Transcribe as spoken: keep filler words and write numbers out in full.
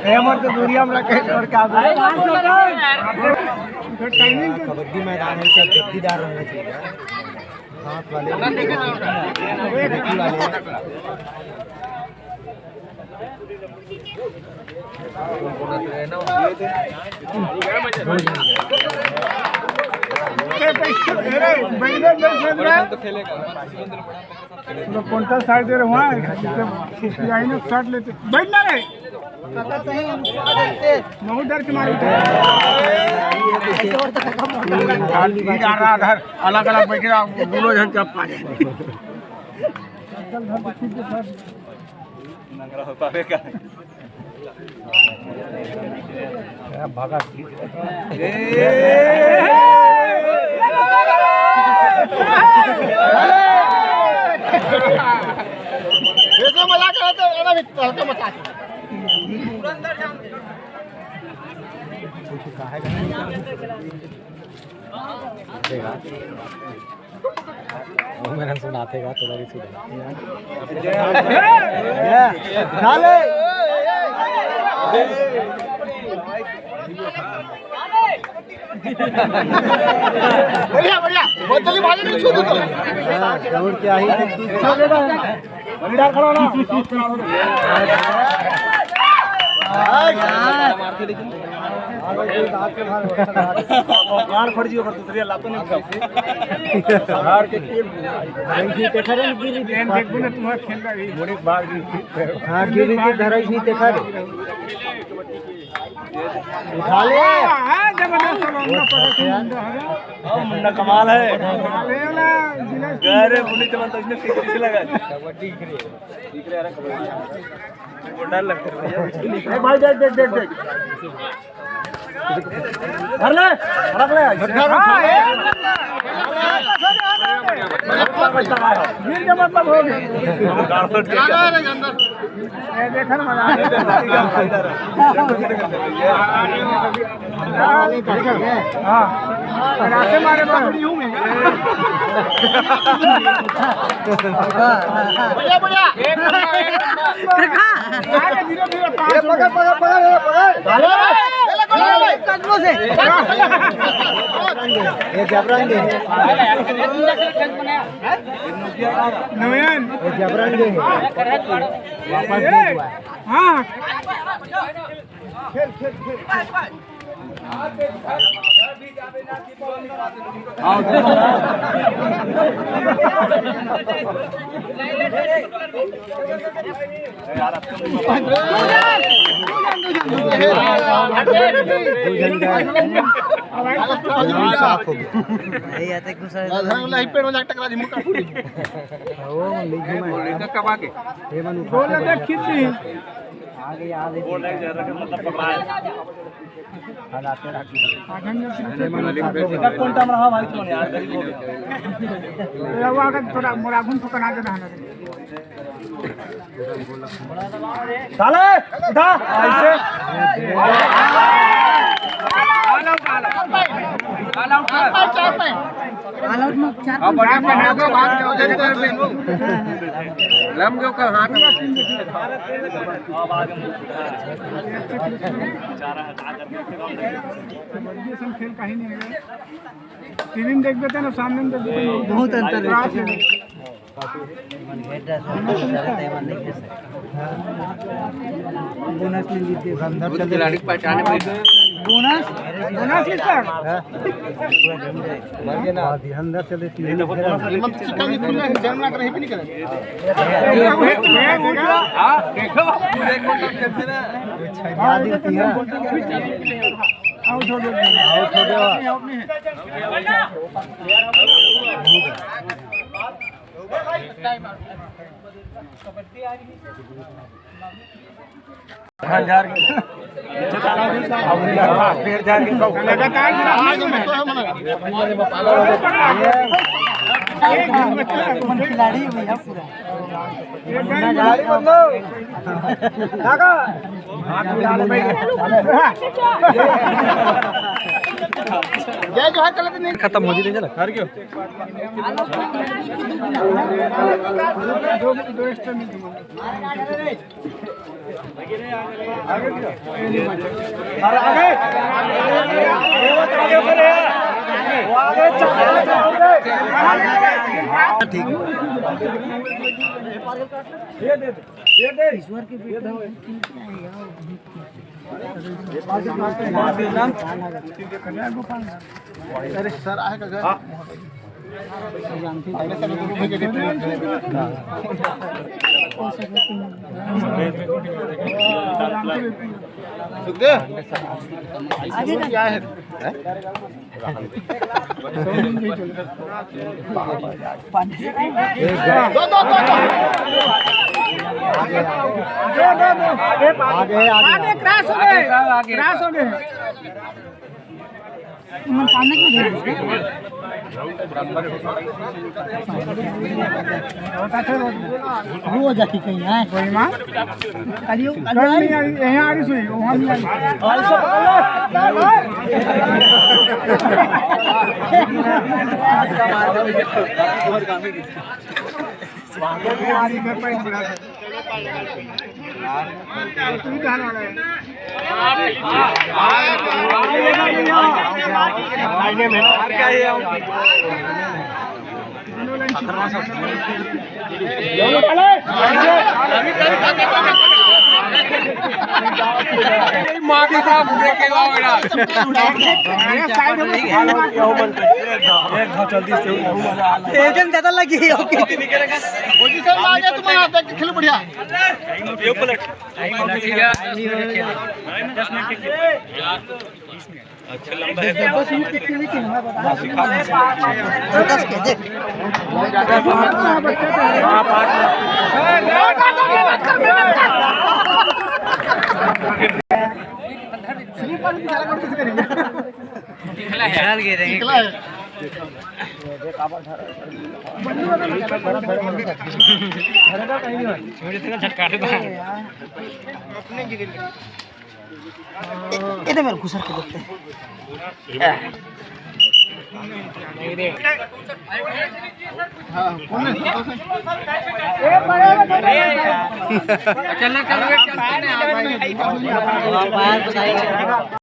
हेमंत तो दूरिया में रखे, और क्या बोले? टाइमिंग तो कबड्डी मैदान है, सब गद्दीदार होना चाहिए। हाथ वाले, हाथ वाले। कौन सा साइड दे रहे, वहाँ है। आई ना, शॉट लेते, बैठ ना रे। बहुत डर के मारे। अलग अलग बैठे रहो, दोनों जन चप खा जाए। भागा। ऐसे मजाक करते हो ना, भी हल्का मजाक। कुछ कहा है? वो मेरा सुनाते का थोड़ा भी सुना। उठा ले। बढ़िया, बढ़िया। बहुत जल्दी भागे, नहीं छू दो। हाँ, दौड़ के आई तो दूसरा। बड़ी डाल खड़ा ना। गाल फट जियो, पर दूसरी लातो नहीं उठा। हार के खेल। देखो ना, तुम्हारा खेल रहा है। बड़े बाग। हाँ, गिरी की धराई नहीं देखा रे। उठा ले। हाँ, हाँ, जबरदस्त है, मुन्ना पकड़ के मुंडा है। हाँ, मुन्ना कमाल है। अरे वाला जिला की अरे, मुन्नी जबरदस्त, इसने किक कैसे लगा? कबड्डी दिख रही है। दिख रहा है, कबड्डी। वो डर लगता है भैया। ए भाई, देख, देख, देख, देख। धर ले, रख ले। हाँ, ए। गिर के मतलब हो गया। ए, देखा ना, मजा आ गया। हाँ, रास्ते मारे पकड़ी हूँ मैं। बढ़िया, बढ़िया। देखा? धीरे, धीरे, पाँच ये पकड़, पकड़, पकड़, ये पकड़। कदमों से। ये जबरन दे। नयन। ये जबरन दे। वापस ए, दे। हाँ। खेल, खेल, खेल। नहीं आते कुछ। पेड़ में जाके टकरा जी, मुक्का फूटी। वो नहीं घुमा। बोल दे, खींच ली। आगे, आगे। हालात में रख दीजिए। एकर कौन टाइम रहा भाई, तुमने यार, गरीब हो गया। रवा का थोड़ा मोरा घुन फकना के रहना। साले, उठा, ऐसे। ऑल आउट में चार अब बड़ा पहना दो, बाहर जाओ, जल्दी कर दे। लम के ओकर हाथ में। खेल कहीं नहीं है। टीवी में देख देते ना, सामने में देख देते ना। बहुत अंतर है। क्रॉस है। बोनस ले लीजिए। अंदर वो चले। खिलाड़ी को पहचाने में। बोनस, बोनस ले सर। मर गया ना। अंदर चले। ये तो बोनस ले। चिकन भी खुला है, जंगला कहीं भी नहीं करे। हाँ, देखो। अच्छा, याद ही किया। आउट हो गया। आउट हो गया। हाँ, झाड़ के। पेड़ झाड़ के। लगातार गिरा। अपन खिलाड़ी है भैया पूरा। गाड़ी बंद हो। काका। जय जोहार, चलत नहीं। खत्म हो जी, चला। हार गयो। दो, दो extra मिल दूंगा। अरे सर, आहे का घर? सुखदेव, आगे का क्या है? दो, दो, दो, दो। आगे, आगे, आगे। आगे cross हो गए, cross हो गए। मन सामने क्यों दे? वो जाके कहीं है। कोई माँ? कलियो, कलियो आ रही। नहीं आ रही, यहाँ आ रही सुई, वहाँ नहीं आ रही। एजन ज्यादा लगी है, ओके। पोजीशन में आ जाए, तुम्हारा देख के खेल बढ़िया। ये तो मेरे घुसर के देखते हैं। चलना, चलना, चलना।